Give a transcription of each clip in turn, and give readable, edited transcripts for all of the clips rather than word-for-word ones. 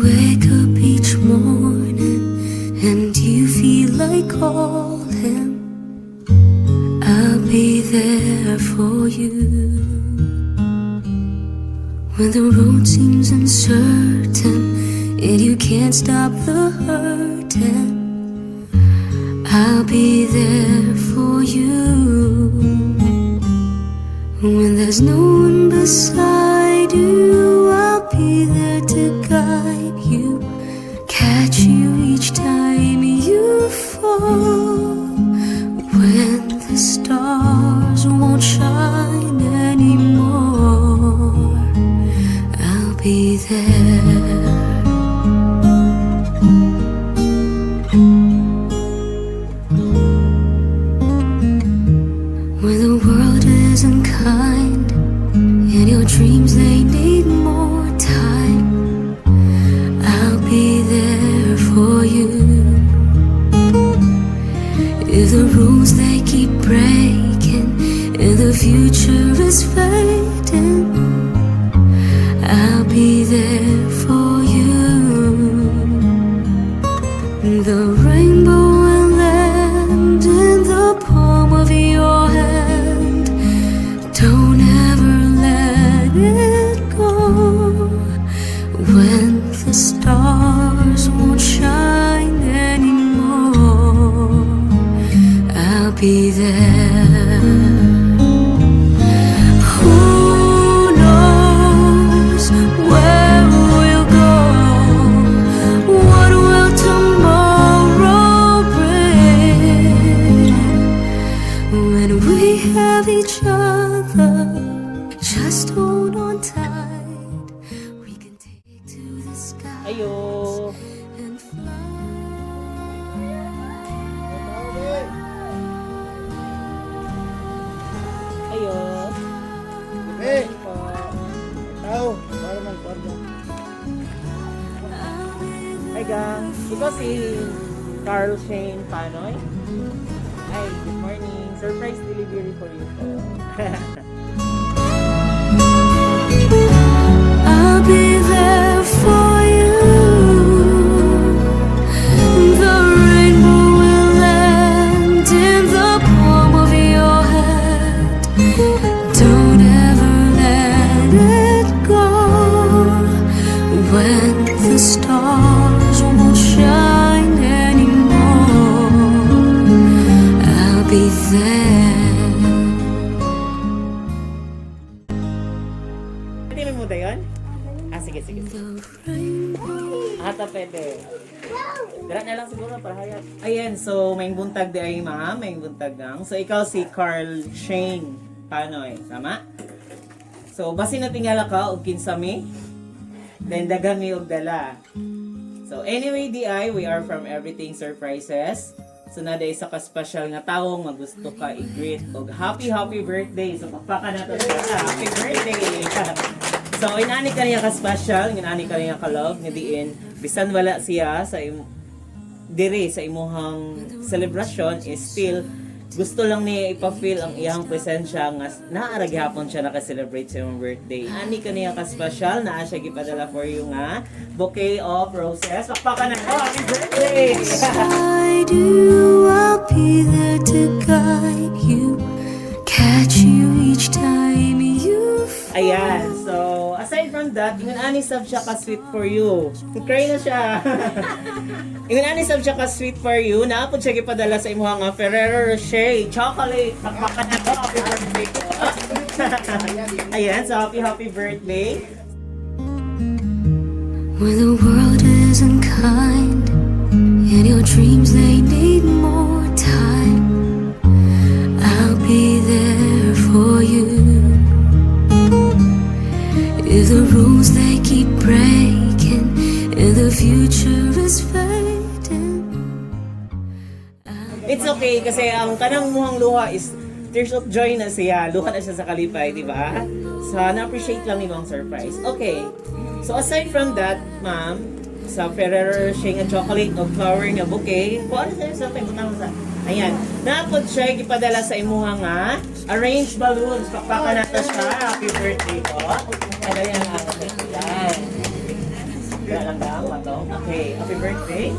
Wake up each morning and you feel like calling, I'll be there for you. When the road seems uncertain and you can't stop the hurting, I'll be there for you. When there's no one beside you, I'll be there to guide you, catch you each time you fall. When the stars won't shine anymore, I'll be there. When the world isn't kind and your dreams, they need more time, I'll be there for you. If the rules, they keep breaking and the future is fading, I'll be there for you. The rainbow will land in the palm of your hand. Don't ever let it go. When the stars won't shine anymore, I'll be there. Who knows where we'll go? What will tomorrow bring? When we have each other, just hold on tight. We can take to the skies Ayo. And fly. Ayo. Eh, tao, para man kwarta. Hi, gang. Ikaw si Carl Shane Panoy. Hi, good morning. Surprise delivery for you po. I'll be there for you. The rainbow will land in the palm of your hand. Don't ever let it go. When the stars won't shine anymore, I'll be there. Pwede mo dayon? Ah, sige, sige. The rainbow. Ata pwede. Dara na lang siguro para hayat. Ayan, so may buntag di ay, ma'am, may buntag gang. So ikaw si Carl Shane Panoy, tama? So basin na tingala ka og kinsa mi. Then dagan mi og dala. So anyway, di ay, we are from Everything Surprises. So na isa ka special nga tawo nga gusto ka i-greet og happy happy birthday. So pakpakan nato siya. Happy birthday. So inani ka niya ka special, inani ka niya ka love nga diin bisan wala siya sa diri sa imuhang celebration is still gusto lang niya ipa-feel ang iyang presensya nga naa ra gihapon siya naka-celebrate sa imong birthday. Ani ka niya ka special, naa siya gipadala for you nga bouquet of roses. Pakpakan na ko, happy birthday! Beside you, I'll be there to guide you, catch you each time you fall. Ayan, so aside from that, ingon ani sab siya ka sweet for you. Cry na siya. Ingon ani sab siya ka sweet for you. Naa pod siya gipadala sa imuha nga Ferrero Rocher chocolate. Pakpakan na to. Happy birthday ko. Ayan, so happy happy birthday. When the world isn't kind and your dreams, they need more time, I'll be there for you. If the rules, they keep breaking and the future is fading, It's okay kasi ang kanang muhang luha is tears of joy na siya. Luha na siya sa kalipay, di ba? So, na-appreciate lang nimo ang surprise. Okay. So, aside from that, ma'am, sa Ferrero Rocher nga chocolate o flower nga bouquet, kung ano sa sa sa ayan. Naa pod siya gipadala sa imuha nga arranged balloons. Pakpakan nato siya. Happy birthday po. Ano yan? Ayan. Dira lang daw, ato. Okay, happy birthday.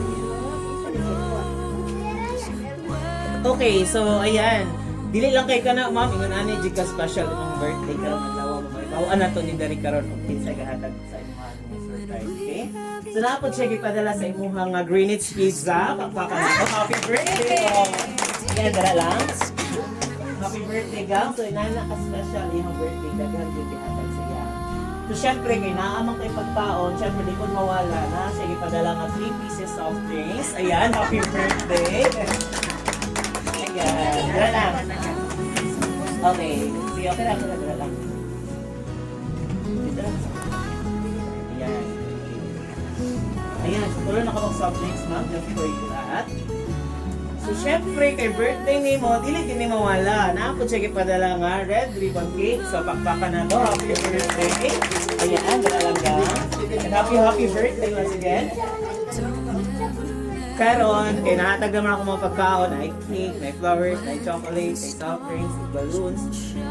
Okay, so ayan. Dili lang kay kana, ma'am, ingon ani jud ka special imong birthday karon adlaw mo. Mahibaw na to ni diri karon og kinsa gahatag sa imong nga surprise, okay? So naa pod siya gipadala sa imuha nga Greenwich Pizza. Pakpakan nato. Happy birthday po. Ayan, dara lang. Happy birthday, gang. So inana ka special imong birthday, daghan jud gihatag sa iya. So syempre kay naamang kay pagkaon, syempre di ko mawala na siya gipadala nga 3 pieces soft drinks. Ayan, happy birthday. Ayan, dara lang. Okay, sige, okay lang, dara, dara lang. Dito lang. Ayan. Ayan, so tuloy na ka mag soft drinks, ma'am, just for you lahat. So, syempre, kay birthday ni mo, dili din ni mawala. Naapod siya gipadala nga red ribbon cake. So, pakpakan na to. Happy birthday. Ayan, dala lang ka. And happy, happy birthday once again. Karon, kay nahatag naman ako mga pagkaon, ay cake, may flowers, may chocolate, may soft drinks, may balloons.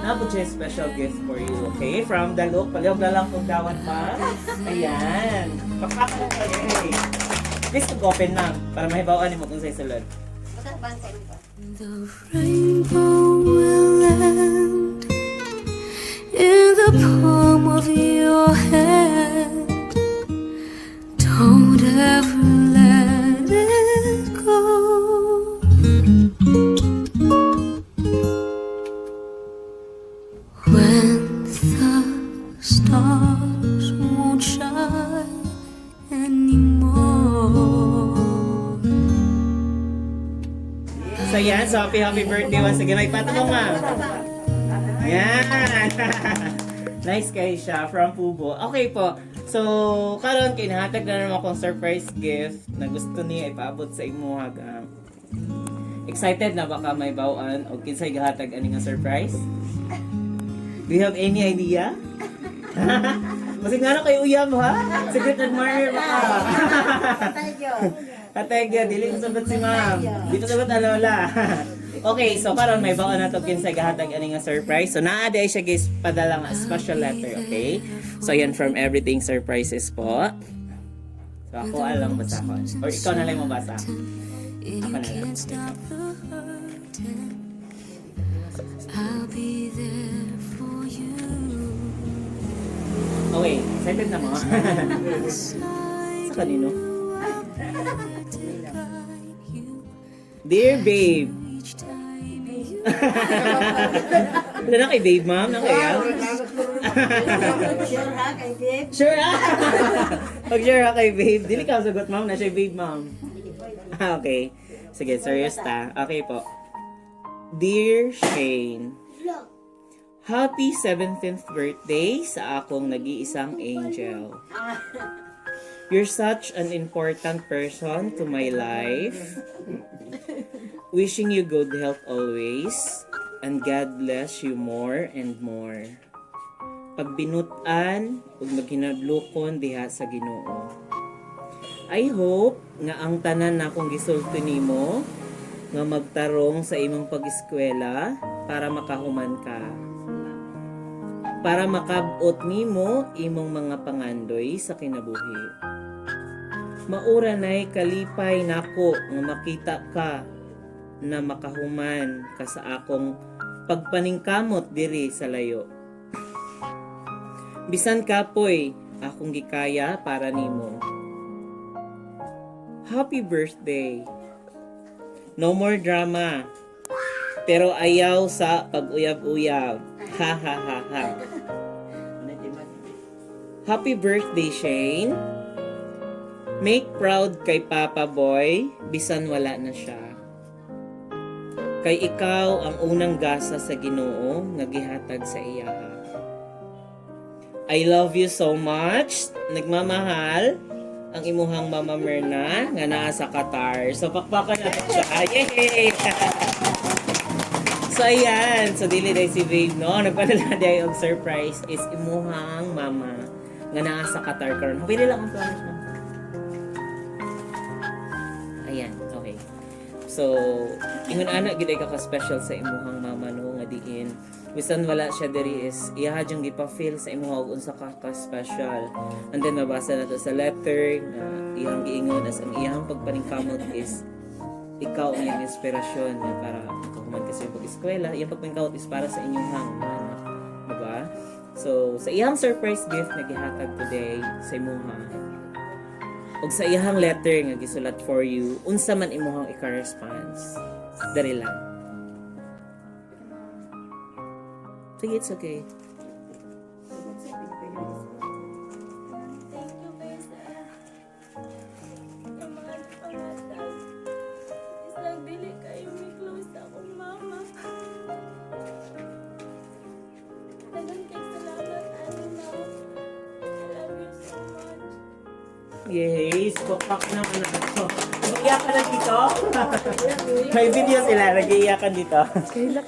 Naapod siya yung special gift for you, okay? From the look, palihog na lang kung dawat pa. Ayan. Pakpakan na to. Yay. Please open na para mahibawan mo kung sa sulod. The rainbow will end in the palm of your hand. Don't ever let it go. When the stars won't shine anymore. So yan, so happy happy birthday once again. May patulong, ma'am. Yan. Nice kay siya from Pubo. Okay po. So, karon kay nahatag na naman akong surprise gift na gusto niya ipaabot sa imuha. Excited na baka may bawaan o kinsay gahatag ani nga surprise? Do you have any idea? Masig nga na kay uyab ha? Secret admirer ba ka? Atay gyud, dili ko sabat si ma'am. Dito sabat ang lola. Okay, so karon may baon na to kinsa gahatag ani nga surprise. So naa diay siya guys padala nga special letter, okay? So ayan, from Everything Surprises po. So ako alam basahon. Or ikaw na lang mo basa. And you Ako na lang. can't stop the hurting. I'll be there for you. Okay, excited na mo? Beside Sa kanino? you, I'll be there to guide you Dear babe. each time you Wala na kay babe, ma'am. Na kaya? Sure ha, kay babe? Sure ah! Pag sure ah kay babe. Dili ka sagot, ma'am. Na siya babe, ma'am. Ah, okay. Sige, serious ta. Okay po. Dear Shane, happy 17th birthday sa akong nag-iisang angel. You're such an important person to my life. Wishing you good health always and God bless you more and more. Pagbinutan ug maghinadlokon diha sa Ginoo. I hope nga ang tanan nakong gisulti nimo nga magtarong sa imong pag-eskwela para makahuman ka. Para makabot nimo imong mga pangandoy sa kinabuhi. Maura nay kalipay nako nga makita ka na makahuman ka sa akong pagpaningkamot diri sa layo. Bisan kapoy, akong gikaya para nimo. Happy birthday. No more drama. Pero ayaw sa pag-uyab-uyab. Ha ha ha ha. Happy birthday, Shane. Make proud kay Papa Boy, bisan wala na siya. Kay ikaw ang unang gasa sa Ginoo nga gihatag sa iya. I love you so much. Nagmamahal ang imuhang Mama Myrna nga naa sa Qatar. So pakpakan natin siya. Yay! So ayan, so dili day si babe no. Nagpadala day og surprise is imuhang mama nga naa sa Qatar karon. Pili lang ang flowers, ma'am. Ayan, okay. So, ingon ana gid ay ka special sa imuhang mama no nga diin. Bisan wala siya diri is iyaha jung gipa-feel sa imuha og unsa ka ka special. And then mabasa na to sa letter nga iyang giingon as ang iyang pagpaningkamot is ikaw ang iyang inspirasyon nga para makahuman ka sa iyong pag-eskwela. Iyang pagpaningkamot is para sa inyong hang mga anak. Diba? So, sa iyang surprise gift na gihatag today sa imuha, ug sa iyang letter nga gisulat for you, unsa man imuhang ika-response? Dali lang. Sige, it's okay. Thank you kayo sa yung mga pangatag. Isang dili kayo may close sa akong mama. Dagan kay salamat, ani na. I love you so much. Yes, papak naman ako. Nag-iyakan na dito? May video sila, nag-iiyakan dito.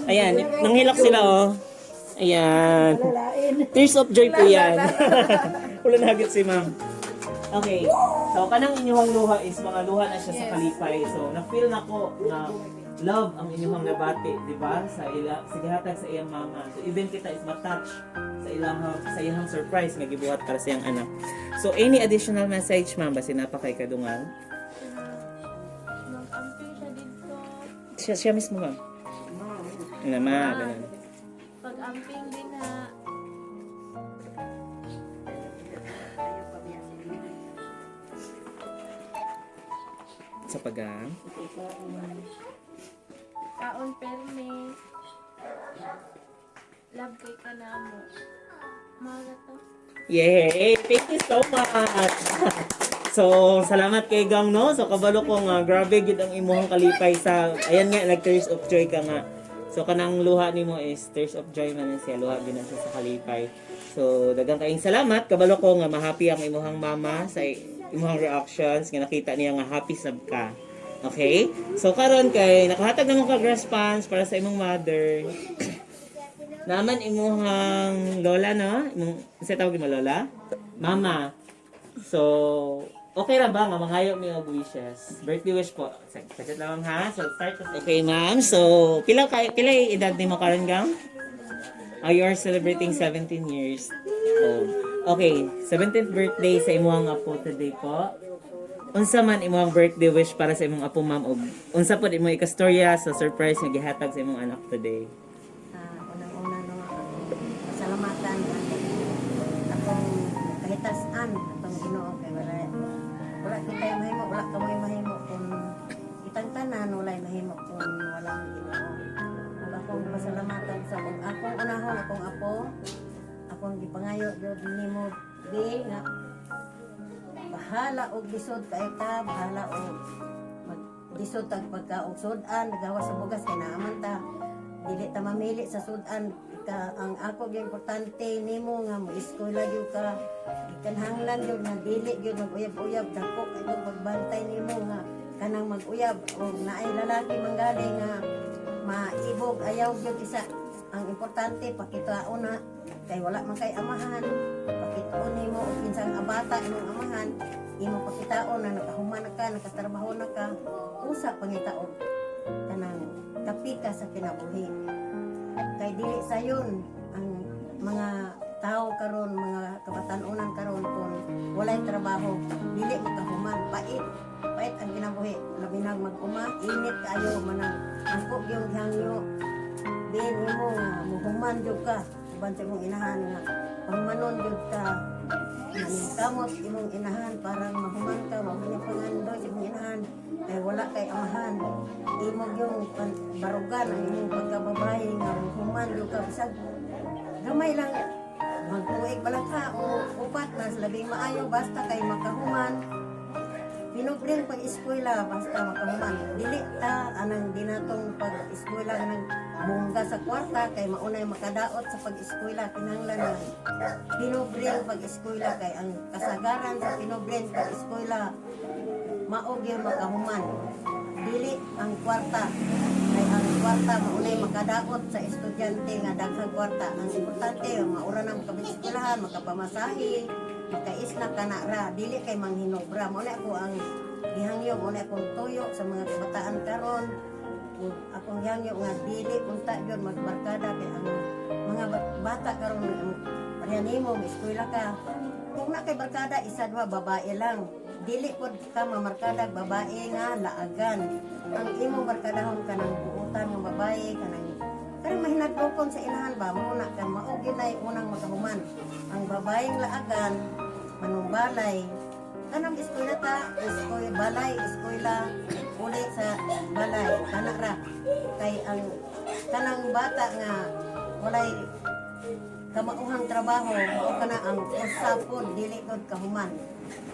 Ayan, nanghilak sila oh. Ayan. Tears of joy po yan. Wala nagit si ma'am. Okay. So, kanang inyong luha is mga luha na siya sa kalipay. So, na-feel na ko na love ang inyong nabati, di ba? Sa ila, sa gihatag sa iyang mama. So, even kita is matouch sa iyang surprise nga gibuhat para sa iyang anak. So, any additional message, ma'am? Basi napakay kadungan. Mag-amping siya dito. Siya mismo, ma'am. Ano, ma, ganun. Pag-amping din ha. Sa pagang. Kaon perme. Love kay ka na mo. Mahal to. Yay! Thank you so much! So, salamat kay Gang, no? So, kabalo ko nga, grabe gid ang imuhang kalipay sa, ayan nga, nag tears of joy ka nga. So, kanang luha nimo is tears of joy man na siya, luha gid na siya sa kalipay. So, daghang kaayong salamat. Kabalo ko nga, mahappy ang imuhang mama sa imuhang reactions, nga nakita niya nga happy sab ka. Okay? So, karon kay, nakahatag na mo kag response para sa imong mother. Naman imuhang lola, no? Imong, sa tawag mo lola? Mama. So, okay ra ba nga mangayo mi og wishes? Birthday wish po. Saglit lang ha. So, start. Okay, ma'am. So, pila edad nimo karon gang? Oh, you are celebrating 17 years old. Okay, 17th birthday sa imuhang apo today po. Unsa man imong birthday wish para sa imong apo, ma'am, og unsa pod imong ikastorya sa surprise nga gihatag sa imong anak today? Unang-una no, akong pasalamatan ang akong kahitasan atong Ginoo kay wala wala kitay mahimo, wala kamoy mahimo kung kitang tanan walay mahimo kung walang Ginoo. Ug akong pasalamatan sa akong akong unahon akong apo, akong gipangayo gyud nimo bi nga bahala og lisod kay ta, bahala og mag lisod tag pagka og sud-an, nagawa sa bugas kay naaman ta, dili ta mamili sa sud-an ka. Ang ako gyud importante nimo nga mo eskwela gyud ka, gikanhanglan gyud nga dili gyud mag-uyab-uyab. Dako kay pagbantay nimo nga kanang mag-uyab og naay lalaki manggaling nga maibog, ayaw gyud isa. Ang importante pakitaon na kay wala man kay amahan, pakitaon nimo og kinsang abata imong amahan, imong pakitaon na nakahuman na ka, nakatrabaho na ka, usa pangitaon kanang kapi ka sa kinabuhi kay dili sayon ang mga tao karon, mga kabatan-unan karon, kung walay trabaho dili makahuman, pait pait ang kinabuhi, labi nang mag-uma, init kaayo. Manang angko gyud hangyo din nimo nga muhuman jud ka uban sa imong inahan, nga pahumanon jud ka, kamot imong inahan parang mahuman ka, mao niya pangandoy sa imong inahan kay wala kay amahan. Imo yung barugan ang imong pagkababae nga muhuman jud ka bisag gamay lang, magtuig pa lang ka o upat na labing maayo, basta kay makahuman. Pinubring pag-eskwela, basta makahuman. Dili ta anang dinatong pag-eskwela nang bongga sa kwarta kay maunay makadaot sa pag-eskwela. Kinahanglan na pinubring pag-eskwela kay ang kasagaran sa pinubring pag-eskwela mao gyud makahuman. Dili ang kwarta kay ang kwarta maunay makadaot sa estudyante nga daghang kwarta. Ang importante maura na makapag-eskwelahan, makapamasahe, makaisla ka na ra, dili kay manghinobra. Mao na ako ang gihangyo, mao na akong tuyo sa mga kabataan karon. Ug akong hangyo nga dili unta gyud magbarkada kay ang mga bata karon, ang pareha nimo, eskwela ka. Kung na kay barkada, isa, duha, babae lang. Dili pod ka mamarkada babae nga laagan. Ang imong barkadahon kanang buutan nga babae, kanang kanang mahinadlokon sa inahan ba, mao na ka mao ginay unang makahuman. Ang babaeng laagan, manumbalay, kanang eskwela ta, eskwela, balay, eskwela, uli sa balay, kana ra. Kay ang kanang bata nga walay kamauhang trabaho, mao kana ang usapon dili gud kahuman.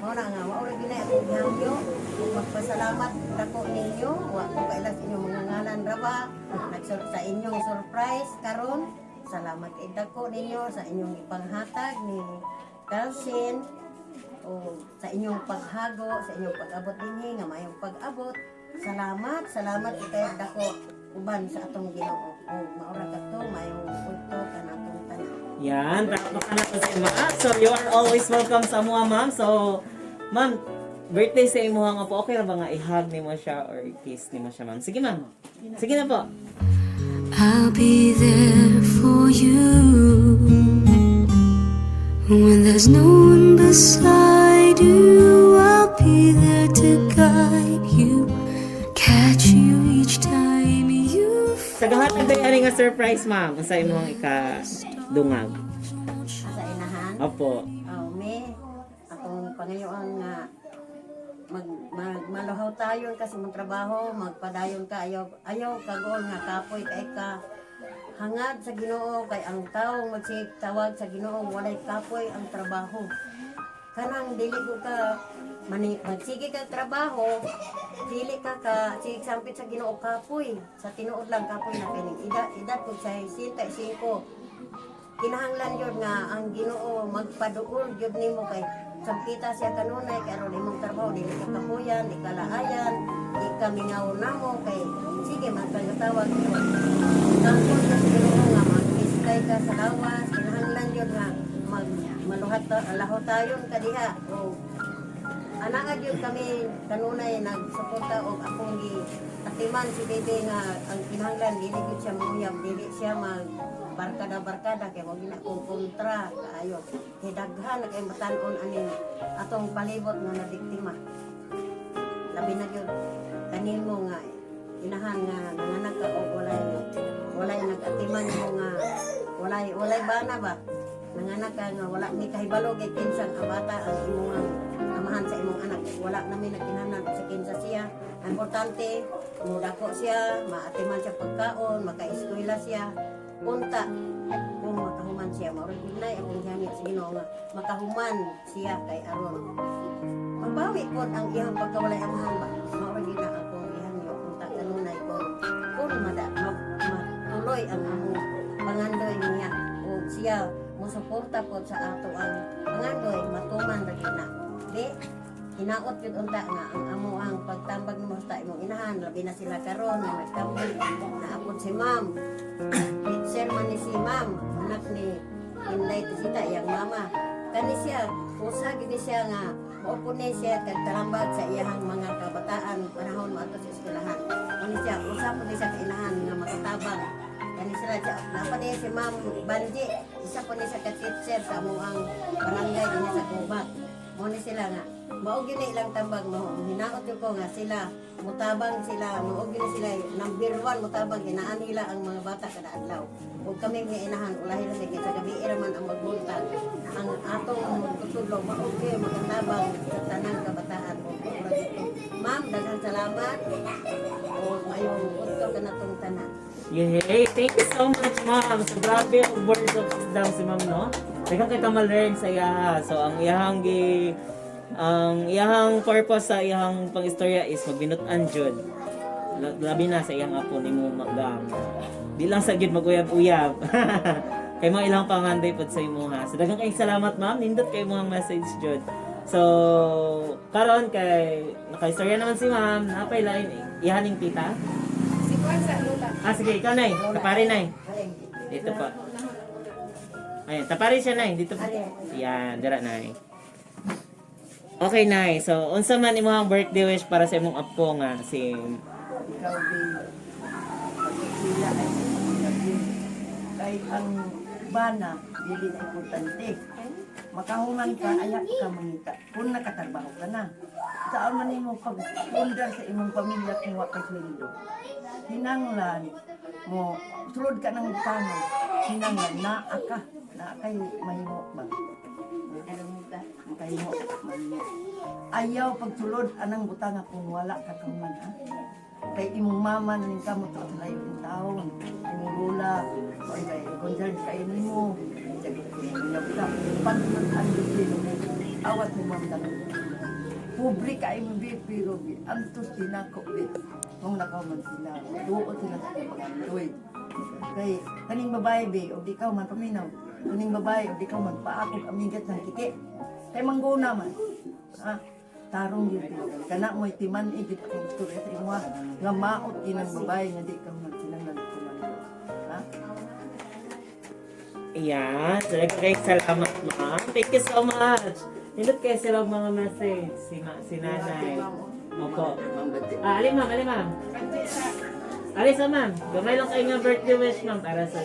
Mao na nga mao ra gyud akong gihangyo. Magpasalamat dako ninyo, wa ko kaila sa inyong mga ngalan ra ba, nagsur sa inyong surprise karon. Salamat kay dako ninyo sa inyong ipanghatag ni Calcin o sa inyong paghago, sa inyong pag-abot dinhi nga maayong pag-abot. Salamat, salamat kay dako uban sa atong Ginoo. O mao ra kadto, maayong udto kanatong tanan. Yan, palakpakan natin si ma'am. So, you are always welcome sa amoa, ma'am. So, ma'am, birthday sa imuha nga po. Okay ra ba nga i-hug nimo siya or i-kiss nimo siya, ma'am? Sige, ma'am. Sige na po. I'll be there for you when there's no one beside you. I'll be there to guide you, catch you each time you Sa gahatag day ani nga surprise, ma'am. Unsa imong ika-dungag? Sa inahan. Opo. Oh, me, akong pangayoon nga mag, mag maluhaw tayon kasi mong trabaho, magpadayon ka, ayaw ayaw kagol nga kapoy kay ka. Hangad sa Ginoo kay ang tawo magsig tawag sa Ginoo walay kapoy ang trabaho. Kanang dili ko ka mani magsige ka trabaho, dili ka ka sige sampit sa Ginoo kapoy. Sa tinuod lang kapoy na kining edad edad ko sa 65, kinahanglan yun nga ang Ginoo magpaduol gyud nimo kay sampita siya kanunay kay aron imong trabaho dili ka kapuyan, di ka laayan, di ka mingaw namo kay sige man kang tawag yun. Tangkol ka sa Ginoo nga mag-iskay ka sa lawas, kinahanglan yun nga mag maluhat lahotayon ka diha o anaa gyud kami kanunay nagsuporta og akong gi atiman si Bebe nga ang kinahanglan dili gyud siya manguyab, dili siya mag barkada barkada kay wag na kong kontra kaayo kay daghan na kay matan-on aning atong palibot nga nabiktima, labi na gyud kanimo nga inahan nga nanganak ka og walay walay nag-atiman mo nga walay walay bana ba, nanganak ka nga wala ni kahibalo kay kinsang ang bata ang imong amahan sa imong anak. Wala nami nagkinahanglan sa kinsa siya. Ang importante mudako siya, maatiman siya pagkaon, makaeskwela siya. Unta kung makahuman siya, mao ra gyud nay akong gihangyo sa Ginoo nga makahuman siya kay aron mabawi pod ang iyang pagkawalay amahan ba. Mao ra gyud na akong gihangyo unta kanunay kung mada matuloy ang among pangandoy niya o siya mosuporta pod sa ato ang pangandoy, matuman ra gyud na di. Hinaot gyud unta nga ang amo ang pagtambag nimo sa imong inahan, labi na sila karon nga nagtambag naapod si ma'am, teacher man ni si ma'am, anak ni Inday Tisita, iyang mama. Kani siya, usa gid ni siya nga maupo ni siya kag tarambag sa iyahang mga kabataan panahon moadto sa eskwelahan. Kani siya, usa po ni siya ka inahan nga makatabang. Kani sila siya, napa niya si Ma'am Banji, isa po ni siya ka teacher sa among barangay dinhi sa Gubat. Mo ni sila nga mao gyud na ilang tambag mo. Hinaot gyud ko nga sila mutabang sila, mao gyud na sila number one mutabang, ginaan nila ang mga bata kada adlaw. Ug kami nga inahan ulahi ra kay sa gabi ra man ang magbuntag ang atong magtutudlo, mao gyud makatabang sa tanang kabataan. Ug mao ra gyud to. Ma'am, daghang salamat ug maayong udto kanatong tanan. Yay! Thank you so much, ma'am. So, grabe ang words of wisdom si ma'am, no? Daghang kita ma-learn sa iyaha. So, ang iyahang purpose sa iyahang pang-istorya is magbinutan jud. Labi na sa iyang apo nimo magang. Di lang sa gyud maguyab-uyab. Kay mo ilang panganday pod sa imo ha. So daghang kayong salamat, ma'am. Nindot kay mo ang message jud. So karon kay nakaistorya naman si ma'am, napay lain ihaning tita. Si Juan sa Lula. Ah, sige, ikaw, Nay. Tapari, Nay. Dito po. Ayan, tapari siya, Nay. Dito po. Yan, dira, Nay. Okay, Nay. So, unsa man imong birthday wish para sa imong apo nga si Ikaw, babe. pila ay sa pamilya. Kay ang bana dili na importante. Makahuman ka, ayaw ka mangita. Kung nakatrabaho ka na. Saan man nimo pagpundar sa imong pamilya kung wa kay sweldo? Hinanglan mo, sulod ka ng pano, hinanglan naa ka, naa kay mahimo ba? Makahimo, mahimo. Ayaw pagsulod anang butanga kung wala ka kaman ha. Kay imong mama ning kamo to sa layo ng taon, imong lula, kay kay concern kay nimo. Pagsulod ang disiplina, awat ni ma'am lang. Pobre ka imong bi pero bi antos dinako bi. Kung nakauman sila, duot sila sa pangandoy. Kay kaning babae bi, og di ka man paminaw. Kaning babae og di ka man paakog amigat ng kiki. Kay mangguna man. Ha? Tarong yun bi. Kana mo'y timan igit akong istorya sa imo ha. Nga maot ginang babae nga di ka man silang nagkumando. Ha? Ayan. So, kay salamat, ma'am. Thank you so much. Nindot kayo sila og mga message. Si nanay. Opo. Ah, ali ma'am, ali ma'am. Ali sa ma'am. Gamay lang kayo nga birthday wish, ma'am, para sa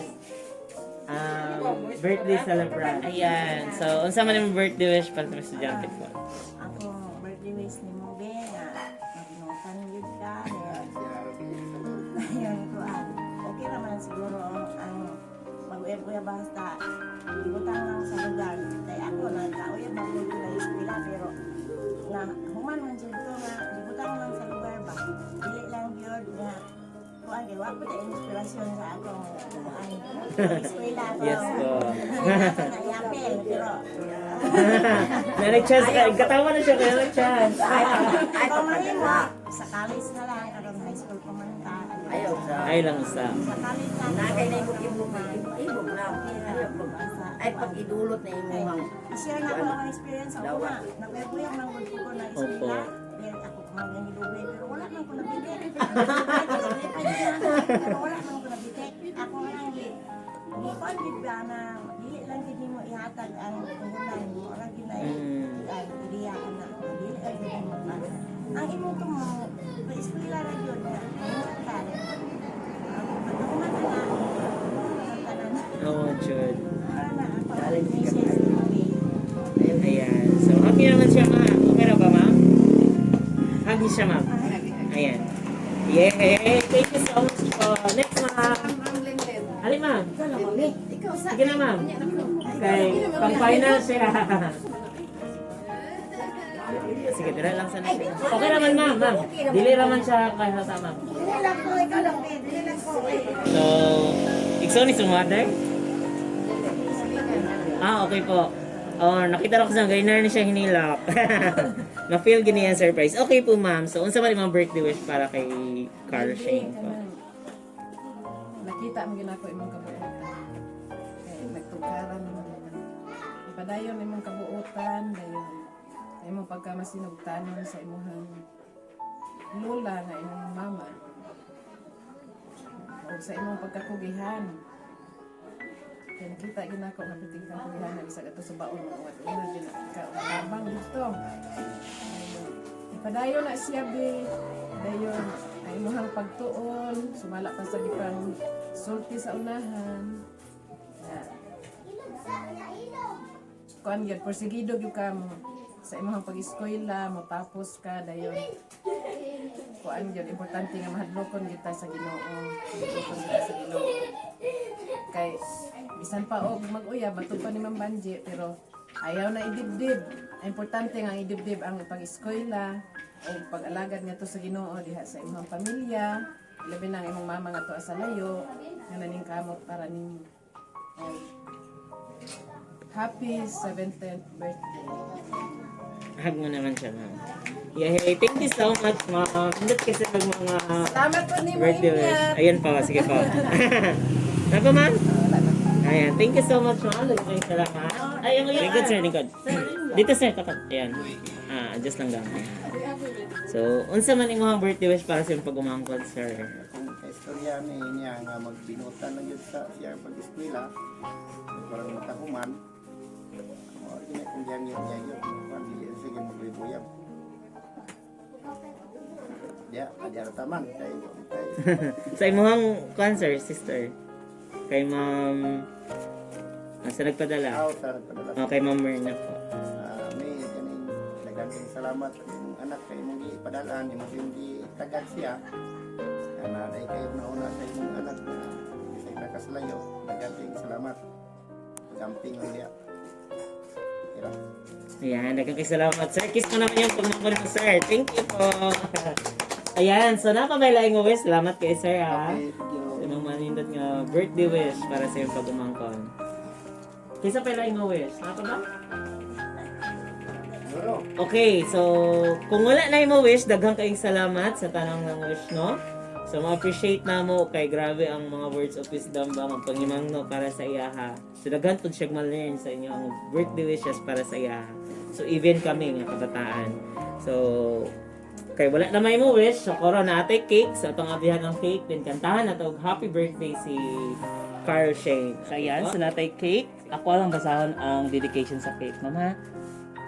birthday celebrant. Ayan. So, unsa man imong birthday wish para sa estudyante po? Ako, birthday wish ni mo, be, nga magnutan yun ka. Ayun, kuan. Okay naman siguro ang mag-uyab-uyab basta ibutang lang sa lugar. Kay ako, nagkauyab ako ko na eskwela, pero na human man jud ko nga ibutang lang sa lugar ba. Dili lang gyud nga kuan kay wa ko ta inspirasyon sa akong kuan eskwela ko. Yes po. Na iapel, pero Nanay chance ka. Katawa na siya kaya nanay chance. ay, mahimo sa college na lang karon high school pa man ta. Ayaw sa Ay lang usa. Sa college na. Na kay na imong imong imong lang. Ayaw ay pag idulot na imong ang I-share na ako ang experience sa una. Nagkuya man gud ko na eskwela. Then ako man ang doble pero wala man ko nabitek. Pero wala man ko nabitek. Ako lang gi. Gikon gid ba na dili lang gid nimo ihatag ang puhunan mo. Ora gid na ay ideya ana. Dili lang gid nimo pa. Ang imong tumo, eskwela ra gyud na. Ka. Ang pagkahuman na na. Tanan. Oo, Jud. Para na ako ang message ni Mami. Ayan. So, happy naman siya, ma'am. Okay na ba, ma'am? Happy siya, ma'am. Ayan. Yay! Thank you so much po. Next, ma'am. Ali, ma'am. Sige na, ma'am. Okay. Pang-final siya. Sige, tira lang sana siya. Okay naman, ma'am. Ma'am. Dili raman siya kay sa ma'am. So, ikaw ni mother? Ah, okay po. Oh, nakita ko sa gainer ni siya hinilak. Na-feel gini ang surprise. Okay po, ma'am. So, unsa man imong birthday wish para kay Carl Shane po? Nakita mo ginako imong kabuutan. Kay nagtukaran mo ka. Ipadayon imong kabuutan dayon imong pagkamasinugtanon sa imong lola nga imong mama. O sa imong pagkakugihan. Kay nakita ginako nga pitig kang kugihan na bisag ato sa baon mo at una din ka tabang dito. Ipadayon na siya be. Dayon ay imong pagtuon, sumala pa sa gipang sulti sa unahan. Na, kuan gyud porsigido gyud ka mo sa imong pag-eskwela, motapos ka dayon. Kuan gyud importante nga mahadlokon gyud ta sa Ginoo. Mahadlokon gyud ta sa Ginoo. Kay bisan pa og mag-uyab matud pa ni Ma'am Banji pero ayaw na idibdib. Ang importante nga ang idibdib ang pag-eskwela o pag-alagad ngadto sa Ginoo diha sa imong pamilya. Labi na ang imong mama nga tuwa sa layo nga naningkamot para nimo. And happy 70th birthday. Hug mo naman siya, ma'am. Yay! Thank you so much, ma'am. Indot kasi ng mga Salamat po nimo birthday wish. Inyat. Ayun po, sige po. Ano po, ma'am? Ayan, thank you so much, ma'am. Lagi salamat. Ay, ang lingkod, sir, lingkod. Dito, sir, tapat. Ayan. Ah, adjust lang gamit. So, unsa man imong birthday wish para sa imong pag-umangkon, sir? Kung kaistorya ni niya nga magbinutan na yun sa siyang pag-eskwela, parang makahuman, mo rin kung yan yun niya yun, kung dili sige maglibuyab. Diya, diya taman kay kay Sa imong cancer, sister. Kay ma'am sa nagpadala. aw sa nagpadala. Oh, kay Ma'am Myrna po. Ah, may kaning daghan kayong salamat sa imong anak kay imong gipadalan, imong yung gitagad siya. Ana dai kayo nauna sa imong anak na bisag nakaslayo, daghan kayong salamat. Gamping lang diya. Tira. Ayan, daghang kay salamat, sir. Kiss ko naman yung pagmamahal mo, sir. Thank you po. Ayan, so napamailaing wish. Salamat kay sir, ha. Okay, thank you. Sa imong manindot nga birthday wish para sa iyong pag-umangkon. Kinsa pa laing wish? Napa ba? Siguro. Okay, so kung wala na imo wish, daghang kayong salamat sa tanang ng wish, no? So ma-appreciate na mo kay grabe ang mga words of wisdom ba ang pangimangno para sa iyaha. So daghan pud siya ma-learn sa inyo ang birthday wishes para sa iyaha. So even kami nga kabataan. So kay wala na may mo wish, so karon na ate cake sa atong abihan ang cake, then kantahan na og happy birthday si Carl Shane. So ayan, so natay cake. Ako lang basahon ang dedication sa cake, mama.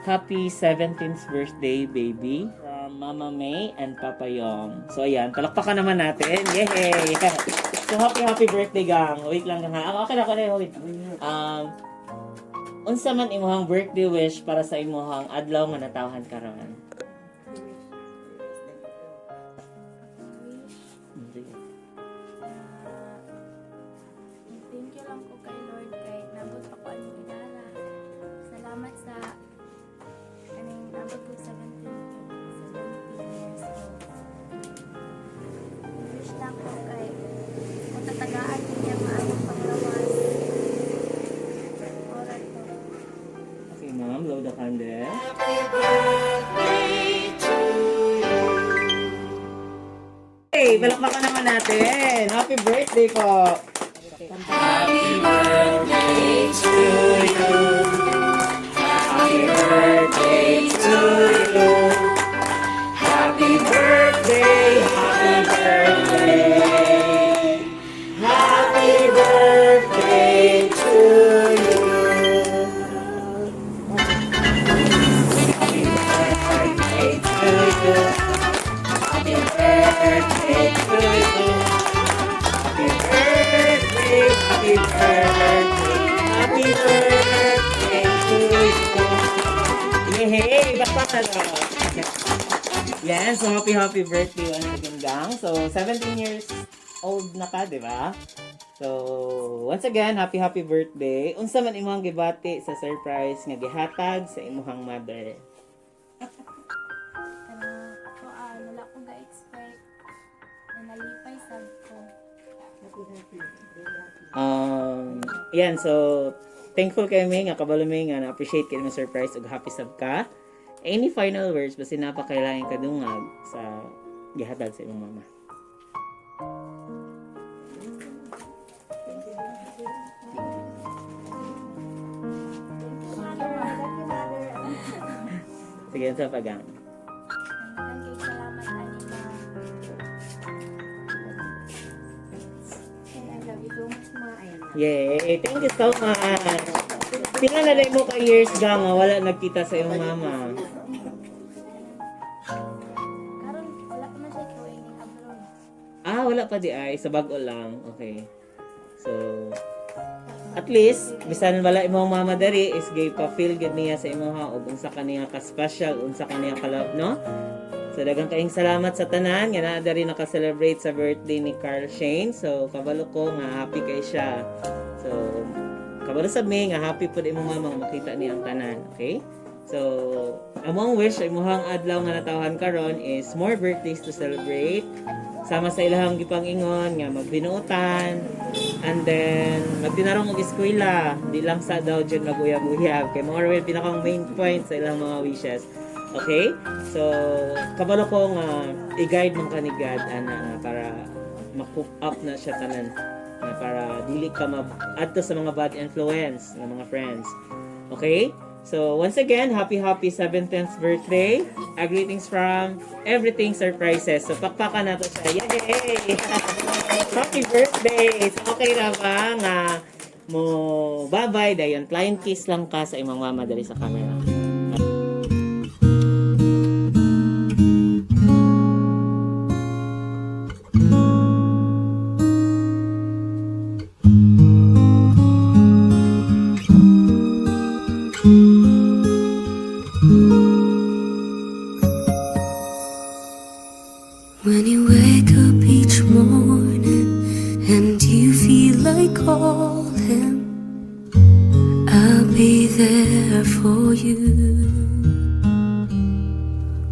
Happy 17th birthday, baby. From Mama May and Papa Yong. So, ayan. Palakpakan naman natin. Yay! So, happy, happy birthday, gang. Wait lang, gang, ha? Ako, okay na, okay na. Wait. Unsa man imuhang birthday wish para sa imuhang adlaw nga natawhan karon? Sige. Thank you lang ko kay Lord kay nabot ako aning idara. Salamat sa aning nabot ko 17 years old. Wish lang ko kay matatagaan niya maayong panglawas. Ora to. Okay, ma'am. Blow the candle. Hey, palakpakan naman natin. Happy birthday po. Happy birthday to you. Happy birthday to you. Happy birthday, happy birthday. Happy birthday to you. Happy birthday to you. Happy birthday to you. Happy birthday, happy birthday, happy birthday to you. Yay! Bakpak na to. Yan, so happy happy birthday once again, gang. So, 17 years old na ka, di ba? So, once again, happy happy birthday. Unsa man imong gibati sa surprise nga gihatag sa imong mother? Kanang kuan wala ko ga-expect na nalipay sab ko. Yan, so thankful kay mi nga kabalo mi nga na-appreciate kay mo surprise ug happy sab ka. Any final words basin napakailangan kadungag sa gihatag sa imong mama? Sige, sa pagang. Daghan kay salamat ani ma. And I love you so much, ma. Ayan. Yay! Thank you so much! Pila na rin mo ka years gang nga wala nagkita sa imong mama. Karon wala pa man siya going abroad. Ah, wala pa di ay. Sa bago lang. Okay. So, at least, bisan wala imong mama diri is gay pa feel good niya sa imuha og unsa kaniya ka special, unsa kaniya ka love, no? So daghang kaayong salamat sa tanan nga naa diri naka-celebrate sa birthday ni Carl Shane. So kabalo ko nga happy kay siya. So kabalo sab mi nga happy pud imong mama nga makita niya ang tanan, okay? So among wish sa imuhang adlaw nga natawhan karon is more birthdays to celebrate. Sama sa ilahang gipang-ingon nga magbinuotan and then magtinarong og eskwela, di lang sa daw jud maguyab-uyab kay mao ra pinakang main point sa ilang mga wishes. Okay? So, kabalo ko nga i-guide man ka ni God ana nga para ma-coop up na siya tanan na para dili ka ma adto sa mga bad influence ng mga friends. Okay? So, once again, happy happy 17th birthday. Greetings from Everything Surprises. So, pakpakan nato siya. Yay! Happy birthday! So, okay na ba nga mo bye-bye dayon flying kiss lang ka sa imong mama dali sa camera. When you wake up each morning and you feel like calling, I'll be there for you.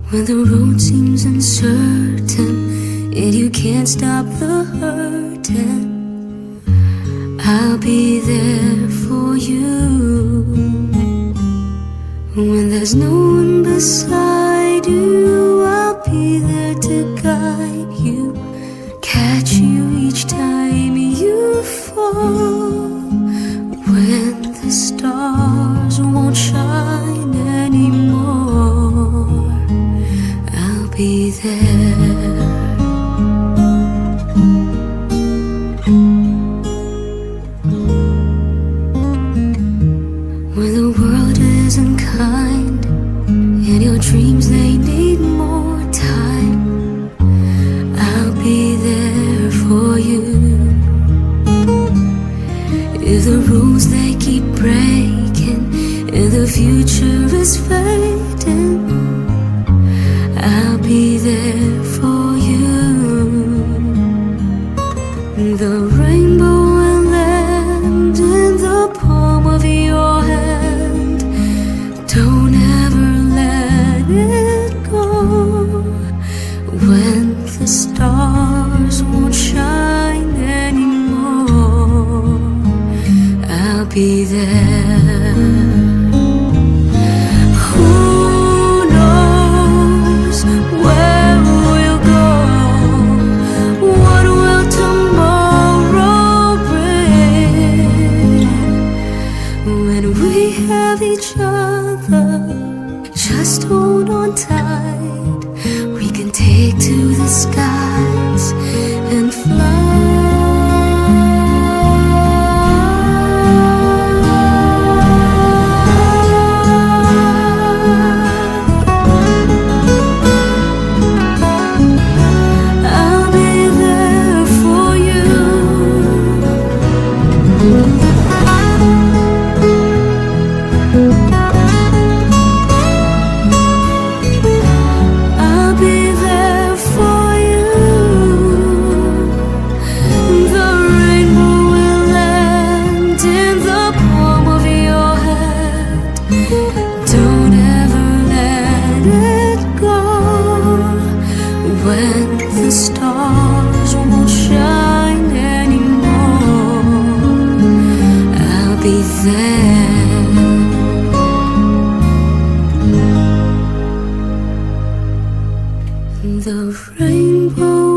When the road seems uncertain and you can't stop the hurting, I'll be there for you. When there's no one beside you, I'll be there to guide you, catch you each time you fall. When the stars won't shine anymore, I'll be there. When the world isn't kind and your dreams, they need more time, I'll be there for you. If the rules, they keep breaking and the future is fading, I'll be there for you. The rainbow will land in the palm of your hand. Don't ever let it go. When the stars won't shine anymore, I'll be there. Who knows where we'll go? What will tomorrow bring? When we have each other, just hold on tight. We can take to the skies and fly. I'll be there for you. I'll be there for you. The rainbow will land in the palm of your hand. Don't ever let it go. When the stars won't shine anymore, I'll be there. The rainbow